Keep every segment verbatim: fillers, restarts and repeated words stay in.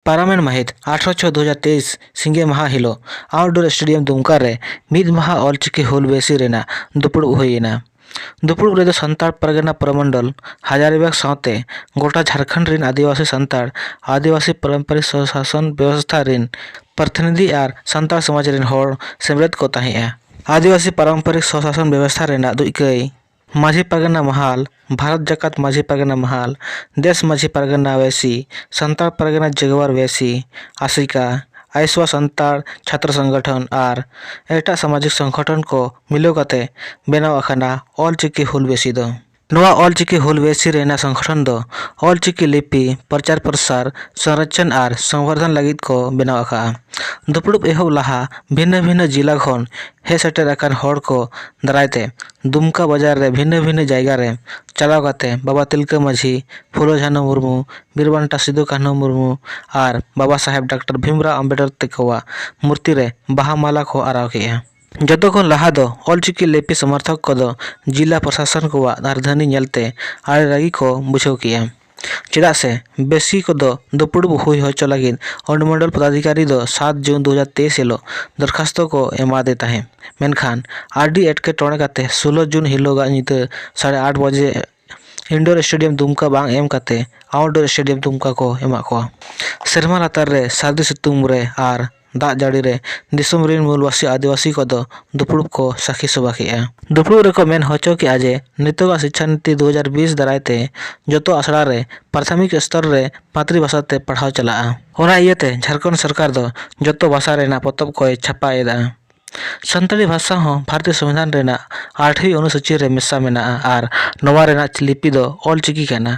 ᱯᱟᱨᱚᱢᱮᱱ ᱢᱟᱹᱦᱤᱛ ᱟᱴᱷᱨᱚ ᱪᱷᱚᱭ ᱫᱩ ᱦᱟᱡᱟᱨ ᱛᱮᱭᱤᱥ ᱥᱤᱸᱜᱮ ᱢᱟᱦᱟ ᱦᱤᱞᱳᱜ ᱟᱣᱩᱴᱰᱳᱨ ᱥᱴᱮᱰᱤᱭᱟᱢ ᱫᱩᱢᱠᱟ ᱨᱮ ᱢᱤᱫ ᱢᱟᱦᱟ ᱚᱞᱪᱤᱠᱤ ᱦᱩᱞ ᱵᱮᱥᱤ ᱨᱮᱱᱟᱜ ᱫᱩᱯᱲᱩᱵ ᱦᱩᱭ ᱮᱱᱟ᱾ ᱫᱩᱯᱲᱩᱵ ᱨᱮᱫᱚ ᱥᱟᱱᱛᱟᱲ ᱯᱟᱨᱜᱟᱱᱟ ᱯᱨᱚᱢᱚᱱᱰᱚᱞ ᱦᱟᱡᱟᱨᱤᱵᱟᱜᱽ ᱥᱟᱶᱛᱮ ᱜᱚᱴᱟ ᱡᱷᱟᱲᱠᱷᱚᱸᱰ ᱨᱤᱱ ᱟᱹᱫᱤᱵᱟᱹᱥᱤ ᱥᱟᱱᱛᱟᱲ, ᱟᱹᱫᱤᱵᱟᱹᱥᱤ ᱯᱟᱨᱚᱢᱯᱚᱨᱤᱠ ᱥᱚᱥᱟᱥᱚᱱ ᱵᱮᱵᱚᱥᱛᱷᱟ ᱨᱤᱱ ᱯᱨᱚᱛᱤᱱᱤᱫᱷᱤ ᱟᱨ ᱥᱟᱱᱛᱟᱲ ᱥᱚᱢᱟᱡᱽ ᱨᱤᱱ ᱦᱚᱲ ᱥᱮᱢᱞᱮᱫ ᱠᱚ ᱛᱟᱦᱮᱸᱫᱼᱟ᱾ ᱟᱹᱫᱤᱵᱟᱹᱥᱤ ᱯᱟᱨᱚᱢᱯᱚᱨᱤᱠ ᱥᱚᱥᱟᱥᱚᱱ ᱵᱮᱵᱚᱥᱛᱷᱟ ᱨᱮᱱᱟᱜ ᱫᱩᱭᱠᱟᱹᱭ ᱢᱟᱹᱡᱷᱤ ᱯᱟᱨᱜᱟᱱᱟ ᱢᱟᱦᱟᱞ, ᱵᱷᱟᱨᱚᱛ ᱡᱟᱠᱟᱛ ᱢᱟᱹᱡᱷᱤ ᱯᱟᱨᱜᱟᱱᱟ ᱢᱟᱦᱟᱞ, ᱫᱮᱥ ᱢᱟᱹᱡᱷᱤ ᱯᱟᱨᱜᱟᱱᱟ ᱵᱮᱥᱤ, ᱥᱟᱱᱛᱟᱲ ᱯᱟᱨᱜᱟᱱᱟ ᱡᱮᱜᱣᱟᱨ ᱵᱮᱥᱤ, ᱟᱥᱮᱠᱟ, ᱟᱭᱥᱣᱟ ᱥᱟᱱᱛᱟᱲ ᱪᱷᱟᱛᱨᱚ ᱥᱚᱝᱜᱚᱴᱷᱚᱱ ᱟᱨ ᱮᱴᱟᱜ ᱥᱟᱢᱟᱡᱤᱠ ᱥᱚᱝᱜᱚᱴᱷᱚᱱ ᱠᱚ ᱢᱤᱞᱟᱹᱣ ᱠᱟᱛᱮ ᱵᱮᱱᱟᱣ ᱟᱠᱟᱱᱟ ᱚᱞᱪᱤᱠᱤ ᱦᱩᱞ ᱵᱮᱥᱤ ᱫᱚ᱾ ᱱᱚᱣᱟ ᱚᱞᱪᱤᱠᱤ ᱦᱩᱞ ᱵᱮᱥᱤ ᱨᱮᱱᱟᱜ ᱥᱚᱝᱜᱚᱴᱷᱚᱱ ᱫᱚ ᱚᱞᱪᱤᱠᱤ ᱞᱤᱯᱤ ᱯᱨᱚᱪᱟᱨ ᱯᱨᱚᱥᱟᱨ, ᱥᱚᱝᱨᱚᱠᱷᱚᱱ ᱟᱨ ᱥᱚᱝᱵᱚᱨᱫᱷᱚᱱ ᱞᱟᱹᱜᱤᱫ ᱠᱚ ᱵᱮᱱᱟᱣ ᱟᱠᱟᱫᱼᱟ᱾ ᱫᱩᱯᱲᱩᱵ ᱮᱦᱚᱵ ᱞᱟᱦᱟ ᱵᱷᱤᱱᱟᱹ ᱵᱷᱤᱱᱟᱹ ᱡᱤᱞᱟ ᱠᱷᱚᱱ ᱦᱮᱡ ᱥᱮᱴᱮᱨ ᱟᱠᱟᱱ ᱦᱚᱲ ᱠᱚ ᱫᱟᱨᱟᱭ ᱛᱮ ᱫᱩᱢᱠᱟ ᱵᱟᱡᱟᱨ ᱨᱮ ᱵᱷᱤᱱᱟᱹ ᱵᱷᱤᱱᱟᱹ ᱡᱟᱭᱜᱟ ᱨᱮ ᱪᱟᱞᱟᱣ ᱠᱟᱛᱮ ᱵᱟᱵᱟ ᱛᱤᱞᱠᱟᱹ ᱢᱟᱹᱡᱷᱤ, ᱯᱷᱩᱞᱳ ᱡᱷᱟᱱᱚ ᱢᱩᱨᱢᱩ, ᱵᱤᱨ ᱵᱟᱱᱴᱟ ᱥᱤᱫᱩ ᱠᱟᱹᱱᱦᱩ ᱢᱩᱨᱢᱩ ᱟᱨ ᱵᱟᱵᱟ ᱥᱟᱦᱮᱵᱽ ᱰᱟᱠᱛᱟᱨ ᱵᱷᱤᱢᱨᱟᱣ ᱟᱢᱵᱮᱰᱠᱚᱨ ᱛᱮᱠᱚᱣᱟᱜ ᱢᱩᱨᱛᱤ ᱨᱮ ᱵᱟᱦᱟ ᱢᱟᱞᱟ ᱠᱚ ᱟᱨᱟᱣ ᱠᱮᱫᱼᱟ᱾ ᱡᱚᱛᱚ ᱠᱷᱚᱱ ᱞᱟᱦᱟ ᱫᱚ ᱚᱞᱪᱤᱠᱤ ᱞᱤᱯᱤ ᱥᱚᱢᱚᱨᱛᱷᱚᱠ ᱠᱚᱫᱚ ᱡᱤᱞᱟ ᱯᱨᱚᱥᱟᱥᱚᱱ ᱠᱚᱣᱟᱜ ᱨᱟᱡᱽᱫᱷᱟᱱᱤ ᱧᱮᱞᱛᱮ ᱟᱹᱰᱤ ᱨᱟᱹᱜᱤ ᱠᱚ ᱵᱩᱡᱷᱟᱹᱣ ᱠᱮᱫᱼᱟ᱾ ᱪᱮᱫᱟᱜ ᱥᱮ ᱵᱮᱥᱤ ᱠᱚᱫᱚ ᱫᱩᱯᱲᱩᱵ ᱦᱩᱭ ᱦᱚᱪᱚ ᱞᱟᱹᱜᱤᱫ ᱚᱱᱩᱢᱚᱱᱰᱚᱞ ᱯᱚᱫᱟᱫᱷᱤᱠᱟᱨᱤ ᱫᱚ ᱥᱟᱛ ᱡᱩᱱ ᱫᱩ ᱦᱟᱡᱟᱨ ᱛᱮᱭᱤᱥ ᱦᱤᱞᱳᱜ ᱫᱚᱨᱠᱷᱟᱥᱛᱚ ᱠᱚ ᱮᱢᱟᱫᱮ ᱛᱟᱦᱮᱸᱫ᱾ ᱢᱮᱱᱠᱷᱟᱱ ᱟᱹᱰᱤ ᱮᱴᱠᱮᱴᱚᱬᱮ ᱠᱟᱛᱮ ᱥᱳᱞᱳ ᱡᱩᱱ ᱦᱤᱞᱳᱜᱟᱜ ᱧᱤᱫᱟᱹ ᱥᱟᱲᱮ ᱟᱴ ᱵᱟᱡᱮ ᱤᱱᱰᱳᱨ ᱥᱴᱮᱰᱤᱭᱟᱢ ᱫᱩᱢᱠᱟ ᱵᱟᱝ ᱮᱢ ᱠᱟᱛᱮ ᱟᱣᱩᱴᱰᱳᱨ ᱥᱴᱮᱰᱤᱭᱟᱢ ᱫᱩᱢᱠᱟ ᱠᱚ ᱮᱢᱟᱜ ᱠᱚᱣᱟ᱾ ᱥᱮᱨᱢᱟ ᱞᱟᱛᱟᱨ ᱨᱮ ᱥᱟᱹᱨᱫᱤ ᱥᱤᱛᱩᱝ ᱨᱮ ᱟᱨ ᱫᱟᱜ ᱡᱟᱹᱲᱤ ᱨᱮ ᱫᱤᱥᱚᱢ ᱨᱤᱱ ᱢᱩᱞᱵᱟᱹᱥᱤ ᱟᱹᱫᱤᱵᱟᱹᱥᱤ ᱠᱚᱫᱚ ᱫᱩᱯᱲᱩᱵ ᱠᱚ ᱥᱟᱹᱠᱷᱤ ᱥᱚᱵᱷᱟ ᱠᱮᱫᱼᱟ᱾ ᱫᱩᱯᱲᱩᱵ ᱨᱮᱠᱚ ᱢᱮᱱ ᱦᱚᱪᱚ ᱠᱮᱫᱼᱟ ᱡᱮ ᱱᱤᱛᱚᱜᱟᱜ ᱥᱤᱪᱪᱷᱟ ᱱᱤᱛᱤ ᱫᱩ ᱦᱟᱡᱟᱨ ᱵᱤᱥ ᱫᱟᱨᱟᱭ ᱛᱮ ᱡᱚᱛᱚ ᱟᱥᱲᱟ ᱨᱮ ᱯᱨᱟᱛᱷᱚᱢᱤᱠ ᱥᱛᱚᱨ ᱨᱮ ᱢᱟᱛᱨᱤ ᱵᱷᱟᱥᱟ ᱛᱮ ᱯᱟᱲᱦᱟᱣ ᱪᱟᱞᱟᱜᱼᱟ᱾ ᱚᱱᱟ ᱤᱭᱟᱹᱛᱮ ᱡᱷᱟᱲᱠᱷᱚᱸᱰ ᱥᱚᱨᱠᱟᱨ ᱫᱚ ᱡᱚᱛᱚ ᱵᱷᱟᱥᱟ ᱨᱮᱱᱟᱜ ᱯᱚᱛᱚᱵ ᱠᱚᱭ ᱪᱷᱟᱯᱟ ᱮᱫᱟ᱾ ᱥᱟᱱᱛᱟᱲᱤ ᱵᱷᱟᱥᱟ ᱦᱚᱸ ᱵᱷᱟᱨᱚᱛᱤᱭᱚ ᱥᱚᱝᱵᱤᱫᱷᱟᱱ ᱨᱮᱱᱟᱜ ᱟᱴᱷᱣᱤ ᱚᱱᱩᱥᱩᱪᱤ ᱨᱮ ᱢᱮᱥᱟ ᱢᱮᱱᱟᱜᱼᱟ ᱟᱨ ᱱᱚᱣᱟ ᱨᱮᱱᱟᱜ ᱞᱤᱯᱤ ᱫᱚ ᱚᱞ ᱪᱤᱠᱤ ᱠᱟᱱᱟ᱾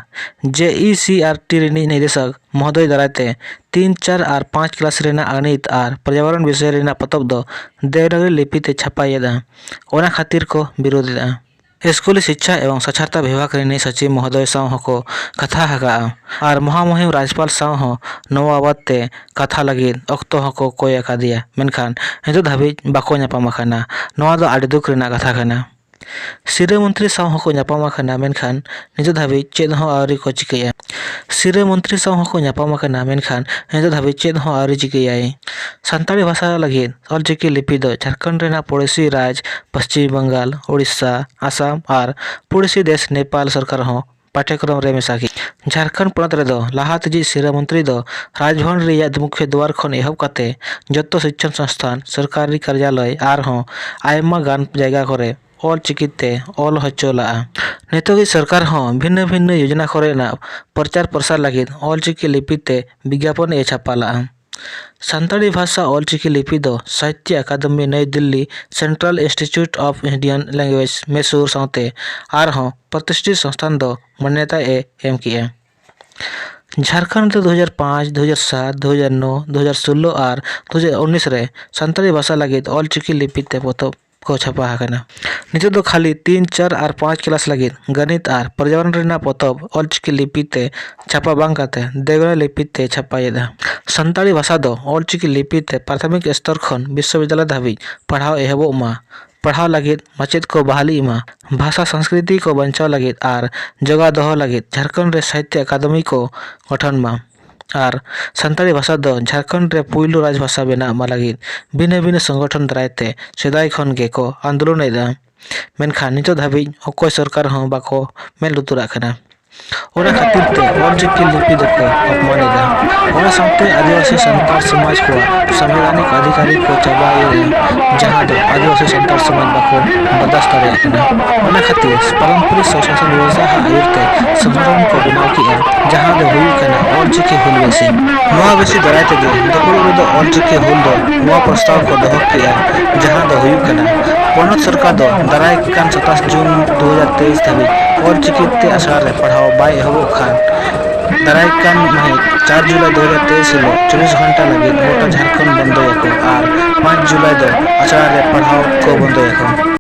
ᱡᱮ ᱤ ᱥᱤ ᱟᱨ ᱴᱤ ᱨᱤᱱᱤᱡ ᱱᱤᱨᱫᱮᱥᱚᱠ ᱢᱚᱦᱳᱫᱚᱭ ᱫᱟᱨᱟᱭ ᱛᱮ ᱛᱤᱱ, ᱪᱟᱨ ᱟᱨ ᱯᱟᱸᱪ ᱠᱞᱟᱥ ᱨᱮᱱᱟᱜ ᱜᱚᱱᱤᱛ ᱟᱨ ᱯᱚᱨᱭᱟᱵᱚᱨᱚᱱ ᱵᱤᱥᱚᱭ ᱨᱮᱱᱟᱜ ᱯᱚᱛᱚᱵ ᱫᱚ ᱫᱮᱵᱽᱱᱟᱜᱚᱨᱤ ᱞᱤᱯᱤ ᱛᱮ ᱪᱷᱟᱯᱟᱭᱮᱫᱼᱟ᱾ ᱚᱱᱟ ᱠᱷᱟᱹᱛᱤᱨ ᱠᱚ ᱵᱤᱨᱳᱫᱷ ᱮᱫᱼᱟ᱾ ᱥᱠᱩᱞᱤ ᱥᱤᱪᱪᱷᱟ ᱮᱵᱚᱝ ᱥᱟᱠᱷᱟᱨᱛᱟ ᱵᱤᱵᱷᱟᱜᱽ ᱨᱤᱱᱤᱡ ᱥᱚᱪᱤᱵᱽ ᱢᱚᱦᱳᱫᱚᱭ ᱥᱟᱶ ᱦᱚᱸᱠᱚ ᱠᱟᱛᱷᱟ ᱟᱠᱟᱫᱼᱟ ᱟᱨ ᱢᱚᱦᱟᱢᱩᱦᱤᱢ ᱨᱟᱡᱽᱯᱟᱞ ᱥᱟᱶ ᱦᱚᱸ ᱱᱚᱣᱟ ᱵᱟᱵᱚᱫ ᱛᱮ ᱠᱟᱛᱷᱟ ᱞᱟᱹᱜᱤᱫ ᱚᱠᱛᱚ ᱦᱚᱸᱠᱚ ᱠᱚᱭ ᱟᱠᱟᱫᱮᱭᱟ, ᱢᱮᱱᱠᱷᱟᱱ ᱱᱤᱛᱚᱜ ᱫᱷᱟᱹᱵᱤᱡ ᱵᱟᱠᱚ ᱧᱟᱯᱟᱢ ᱟᱠᱟᱱᱟ᱾ ᱱᱚᱣᱟ ᱫᱚ ᱟᱹᱰᱤ ᱫᱩᱠ ᱨᱮᱱᱟᱜ ᱠᱟᱛᱷᱟ ᱠᱟᱱᱟ᱾ ᱥᱤᱨᱟᱹ ᱢᱚᱱᱛᱨᱤ ᱥᱟᱶ ᱦᱚᱸᱠᱚ ᱧᱟᱯᱟᱢ ᱟᱠᱟᱱᱟ, ᱢᱮᱱᱠᱷᱟᱱ ᱱᱤᱛᱚᱜ ᱫᱷᱟᱹᱵᱤᱡ ᱪᱮᱫ ᱦᱚᱸ ᱟᱹᱣᱨᱤ ᱠᱚ ᱪᱤᱠᱟᱹᱭᱟ᱾ ᱥᱤᱨᱟᱹ ᱢᱚᱱᱛᱨᱤ ᱥᱟᱶ ᱦᱚᱸᱠᱚ ᱧᱟᱯᱟᱢ ᱟᱠᱟᱱᱟ, ᱢᱮᱱᱠᱷᱟᱱ ᱱᱤᱛᱚᱜ ᱫᱷᱟᱹᱵᱤᱡ ᱪᱮᱫ ᱦᱚᱸ ᱟᱹᱣᱨᱤ ᱪᱤᱠᱟᱹᱭᱟᱭ᱾ ᱥᱟᱱᱛᱟᱲᱤ ᱵᱷᱟᱥᱟ ᱞᱟᱹᱜᱤᱫ ᱚᱞᱪᱤᱠᱤ ᱞᱤᱯᱤ ᱫᱚ ᱡᱷᱟᱲᱠᱷᱚᱸᱰ ᱨᱮᱱᱟᱜ ᱯᱚᱲᱚᱥᱤ ᱨᱟᱡᱽ ᱯᱚᱥᱪᱤᱢ ᱵᱟᱝᱜᱟᱞ, ᱳᱰᱤᱥᱟ, ᱟᱥᱟᱢ ᱟᱨ ᱯᱚᱲᱚᱥᱤ ᱫᱮᱥ ᱱᱮᱯᱟᱞ ᱥᱚᱨᱠᱟᱨ ᱦᱚᱸ ᱯᱟᱴᱷᱭᱚᱠᱨᱚᱢ ᱨᱮ ᱢᱮᱥᱟ ᱠᱮᱫ᱾ ᱡᱷᱟᱲᱠᱷᱚᱸᱰ ᱯᱚᱱᱚᱛ ᱨᱮᱫᱚ ᱞᱟᱦᱟ ᱛᱮᱡᱤᱡ ᱥᱤᱨᱟᱹ ᱢᱚᱱᱛᱨᱤ ᱫᱚ ᱨᱟᱡᱽᱵᱷᱚᱵᱚᱱ ᱨᱮᱭᱟᱜ ᱢᱩᱠᱷᱭᱟᱹ ᱫᱩᱣᱟᱨ ᱠᱷᱚᱱ ᱮᱦᱚᱵ ᱠᱟᱛᱮ ᱡᱚᱛᱚ ᱥᱤᱠᱷᱚᱱ ᱥᱚᱝᱥᱛᱷᱟᱱ, ᱥᱚᱨᱠᱟᱨᱤ ᱠᱟᱨᱡᱟᱞᱚᱭ ᱟᱨᱦᱚᱸ ᱟᱭᱢᱟ ᱜᱟᱱ ᱡᱟᱭᱜᱟ ᱠᱚᱨᱮ ᱚᱞ ᱪᱤᱠᱤ ᱛᱮ ᱚᱞ ᱦᱚᱪᱚ ᱞᱟᱜᱼᱟ᱾ ᱱᱤᱛᱚᱜᱤᱡ ᱥᱚᱨᱠᱟᱨ ᱦᱚᱸ ᱵᱷᱤᱱᱟᱹ ᱵᱷᱤᱱᱟᱹ ᱭᱳᱡᱚᱱᱟ ᱠᱚᱨᱮᱱᱟᱜ ᱯᱨᱚᱪᱟᱨ ᱯᱨᱚᱥᱟᱨ ᱞᱟᱹᱜᱤᱫ ᱚᱞ ᱪᱤᱠᱤ ᱞᱤᱯᱤ ᱛᱮ ᱵᱤᱜᱽᱜᱟᱯᱚᱱ ᱮ ᱪᱷᱟᱯᱟ ᱞᱟᱜᱼᱟ᱾ ᱥᱟᱱᱛᱟᱲᱤ ᱵᱷᱟᱥᱟ ᱚᱞ ᱪᱤᱠᱤ ᱞᱤᱯᱤ ᱫᱚ Sahitya Akademi ᱱᱟᱭᱤ Delhi, Central Institute of Indian Language ᱢᱮᱥᱩᱨ ᱥᱟᱶᱛᱮ ᱟᱨᱦᱚᱸ ᱯᱨᱚᱛᱤᱥᱴᱷᱤᱛ ᱥᱚᱝᱥᱛᱷᱟᱱ ᱫᱚ ᱢᱟᱱᱭᱚᱛᱟ ᱮ ᱮᱢ ᱠᱮᱜᱼᱟ᱾ ᱡᱷᱟᱲᱠᱷᱚᱸᱰ ᱨᱮ ᱫᱩ ᱦᱟᱡᱟᱨ ᱯᱟᱸᱪ, ᱫᱩ ᱦᱟᱡᱟᱨ ᱥᱟᱛ, ᱫᱩ ᱦᱟᱡᱟᱨ ᱱᱚ, ᱫᱩ ᱦᱟᱡᱟᱨ ᱥᱳᱞᱞᱳ ᱟᱨ ᱫᱩ ᱦᱟᱡᱟᱨ ᱩᱱᱤᱥ ᱨᱮ ᱥᱟᱱᱛᱟᱲᱤ ᱵᱷᱟᱥᱟ ᱞᱟᱹᱜᱤᱫ ᱚᱞ ᱪᱤᱠᱤ ᱞᱤᱯᱤ ᱛᱮ ᱯᱚᱛᱚᱵ ᱠᱚ ᱪᱷᱟᱯᱟ ᱟᱠᱟᱱᱟ᱾ ᱱᱤᱛᱚᱜ ᱫᱚ ᱠᱷᱟᱹᱞᱤ ᱛᱤᱱ, ᱪᱟᱨ ᱟᱨ ᱯᱟᱸᱪ ᱠᱞᱟᱥ ᱞᱟᱹᱜᱤᱫ ᱜᱚᱱᱤᱛ ᱟᱨ ᱯᱚᱨᱭᱟᱵᱚᱨᱚᱱ ᱨᱮᱱᱟᱜ ᱯᱚᱛᱚᱵ ᱚᱞ ᱪᱤᱠᱤ ᱞᱤᱯᱤ ᱛᱮ ᱪᱷᱟᱯᱟ ᱵᱟᱝ ᱠᱟᱛᱮ ᱫᱮᱵᱽᱱᱟᱜᱚᱨᱤ ᱞᱤᱯᱤ ᱛᱮ ᱪᱷᱟᱯᱟᱭᱮᱫᱟ᱾ ᱥᱟᱱᱛᱟᱲᱤ ᱵᱷᱟᱥᱟ ᱫᱚ ᱚᱞ ᱪᱤᱠᱤ ᱞᱤᱯᱤ ᱛᱮ ᱯᱨᱟᱛᱷᱚᱢᱤᱠ ᱥᱛᱚᱨ ᱠᱷᱚᱱ ᱵᱤᱥᱥᱚᱵᱤᱫᱽᱭᱟᱞᱚᱭ ᱫᱷᱟᱹᱵᱤᱡ ᱯᱟᱲᱦᱟᱣ ᱮᱦᱚᱵᱚᱜ ᱢᱟ, ᱯᱟᱲᱦᱟᱣ ᱞᱟᱹᱜᱤᱫ ᱢᱟᱪᱮᱫ ᱠᱚ ᱵᱟᱦᱟᱞᱤᱜ ᱢᱟ, ᱵᱷᱟᱥᱟ ᱥᱚᱝᱥᱠᱨᱤᱛᱤ ᱠᱚ ᱵᱟᱧᱪᱟᱣ ᱞᱟᱹᱜᱤᱫ ᱟᱨ ᱡᱚᱜᱟᱣ ᱫᱚᱦᱚ ᱞᱟᱹᱜᱤᱫ ᱡᱷᱟᱲᱠᱷᱚᱸᱰ ᱨᱮ ᱥᱟᱦᱤᱛᱭᱚ ᱟᱠᱟᱫᱮᱢᱤ ᱠᱚ ᱜᱚᱴᱷᱚᱱ ᱢᱟ᱾ ᱟᱨ ᱥᱟᱱᱛᱟᱲᱤ ᱵᱷᱟᱥᱟ ᱫᱚ ᱡᱷᱟᱲᱠᱷᱚᱸᱰ ᱨᱮ ᱯᱩᱭᱞᱩ ᱨᱟᱡᱽ ᱵᱷᱟᱥᱟ ᱵᱮᱱᱟᱜ ᱢᱟ ᱞᱟᱹᱜᱤᱫ ᱵᱷᱤᱱᱟᱹ ᱵᱷᱤᱱᱟᱹ ᱥᱚᱝᱜᱚᱴᱷᱚᱱ ᱫᱟᱨᱟᱭ ᱛᱮ ᱥᱮᱫᱟᱭ ᱠᱷᱚᱱ ᱜᱮᱠᱚ ᱟᱱᱫᱳᱞᱚᱱ ᱮᱫᱟ᱾ ᱢᱮᱱᱠᱷᱟᱱ ᱱᱤᱛᱚᱜ ᱫᱷᱟᱹᱵᱤᱡ ᱚᱠᱚᱭ ᱥᱚᱨᱠᱟᱨ ᱦᱚᱸ ᱵᱟᱠᱚ ᱢᱮᱫ ᱞᱩᱛᱩᱨᱟᱜ ᱠᱟᱱᱟ᱾ ᱚᱱᱟ ᱠᱷᱟᱹᱛᱤᱨ ᱛᱮ ᱚᱞᱪᱤᱠᱤ ᱞᱤᱯᱤ ᱫᱚᱠᱚ ᱚᱯᱚᱢᱟᱱ ᱮᱫᱟ᱾ ᱚᱱᱟ ᱥᱟᱶᱛᱮ ᱟᱹᱫᱤᱵᱟᱹᱥᱤ ᱥᱟᱱᱛᱟᱲ ᱥᱚᱢᱟᱡᱽ ᱠᱚᱣᱟᱜ ᱥᱟᱝᱵᱤᱫᱷᱟᱱᱤᱠ ᱚᱫᱷᱤᱠᱟᱨ ᱠᱚ ᱪᱟᱵᱟᱭᱮᱫᱟ, ᱡᱟᱦᱟᱸ ᱫᱚ ᱟᱹᱫᱤᱵᱟᱹᱥᱤ ᱥᱟᱱᱛᱟᱲ ᱥᱚᱢᱟᱡᱽ ᱵᱟᱠᱚ ᱵᱚᱨᱫᱟᱥ ᱫᱟᱲᱮᱭᱟᱜ ᱠᱟᱱᱟ᱾ ᱚᱱᱟ ᱠᱷᱟᱹᱛᱤᱨ ᱯᱟᱞᱚᱱᱯᱩᱨᱤ ᱥᱚᱥᱟᱥᱚᱱ ᱵᱮᱵᱚᱥᱛᱷᱟ ᱟᱜ ᱟᱹᱭᱩᱨ ᱛᱮ ᱥᱚᱝᱜᱚᱴᱷᱚᱱ ᱠᱚ ᱵᱮᱱᱟᱣ ᱠᱮᱫᱼᱟ, ᱡᱟᱦᱟᱸ ᱫᱚ ᱦᱩᱭᱩᱜ ᱠᱟᱱᱟ ᱚᱞᱪᱤᱠᱤ ᱦᱩᱞ ᱵᱮᱥᱤ᱾ ᱱᱚᱣᱟ ᱵᱮᱥᱤ ᱫᱟᱨᱟᱭ ᱛᱮᱜᱮ ᱫᱩᱯᱲᱩᱵ ᱨᱮᱫᱚ ᱚᱞᱪᱤᱠᱤ ᱦᱩᱞ ᱫᱚ ᱱᱚᱣᱟ ᱯᱨᱚᱥᱛᱟᱵ ᱠᱚ ᱫᱚᱦᱚ ᱠᱮᱫᱼᱟ, ᱡᱟᱦᱟᱸ ᱫᱚ ᱦᱩᱭᱩᱜ ᱠᱟᱱᱟ ᱯᱚᱱᱚᱛ ᱥᱚᱨᱠᱟᱨ ᱫᱚ ᱫᱟᱨᱟᱭ ᱠᱟᱱ ᱥᱟᱛᱟᱥ ᱡᱩᱱ ᱫᱩ ᱦᱟᱡᱟᱨ ᱛᱮᱭᱤᱥ ᱫᱷᱟᱹᱵᱤᱡ ᱚᱞᱪᱤᱠᱤ ᱛᱮ ᱟᱥᱲᱟ ᱨᱮ ᱯᱟᱲᱦᱟᱣ ᱵᱟᱭ ᱮᱦᱚᱵᱚᱜ ᱠᱷᱟᱱ, ᱫᱟᱨᱟᱭ ᱠᱟᱱ ᱢᱟᱹᱦᱤᱛ ᱪᱟᱨ ᱡᱩᱞᱟᱭ ᱫᱩ ᱦᱟᱡᱟᱨ ᱛᱮᱭᱤᱥ ᱦᱤᱞᱳᱜ ᱪᱚᱵᱵᱤᱥ ᱜᱷᱚᱱᱴᱟ ᱞᱟᱹᱜᱤᱫ ᱜᱚᱴᱟ ᱡᱷᱟᱲᱠᱷᱚᱸᱰ ᱵᱚᱱᱫᱚᱭᱟᱠᱚ ᱟᱨ ᱯᱟᱸᱪ ᱡᱩᱞᱟᱭ ᱫᱚ ᱟᱥᱲᱟ ᱨᱮ ᱯᱟᱲᱦᱟᱣ ᱠᱚ ᱵᱚᱱᱫᱚᱭᱟᱠᱚ᱾